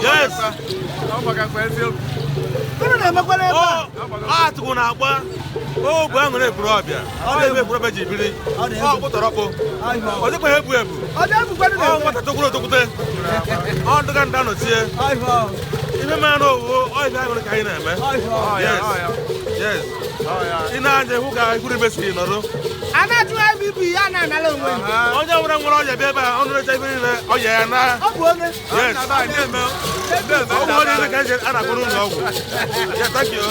Yes. Unu na-emekwara ebe a? Atụgụ na-agba ogwe aṅụrị Ekwulọbịa. Ọ na-ebe Ekwulọbịa ji biri. Ọ kpụtọrọkpụ. Ọ dịkwa ebu ebu. Ọ dị-ebukwanụ Ọ na-eme. nwata tokwuru otokwute. Ọ ndụga nda nọchie. Ife mere na owuwo ọ ife aṅụrị ka anyị na-eme. Yes. Yes. Ị na-anya hụ ka Ekwulọbịa si nọrọ. A na-achụ IBB ya na-anara onwe ya. Onye ọbụla nwere ọya bịa ebe a, ọ nụrụcha ife niile, ọya ya na. Ọ bụ onye. Yes. Ọgwụ ọrịa niile ka eji a na-akpọ n'ụlọ ọgwụ. Yeah, thank you.